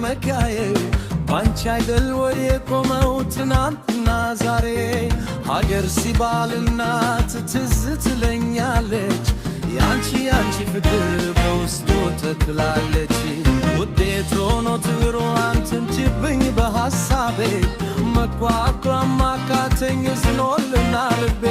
መመኪያዬ፣ ባንቺ አይደል ወይ የቆመው ትናንትና ዛሬ? ሀገር ሲባል እናት ትዝ ትለኛለች፣ ያንቺ ያንቺ ፍቅር በውስጡ ተክላለች። ውዴት ሆኖ ትብሮ አንትንችብኝ በሐሳቤ፣ መቋቋም አቃተኝ ዝኖልና ልቤ።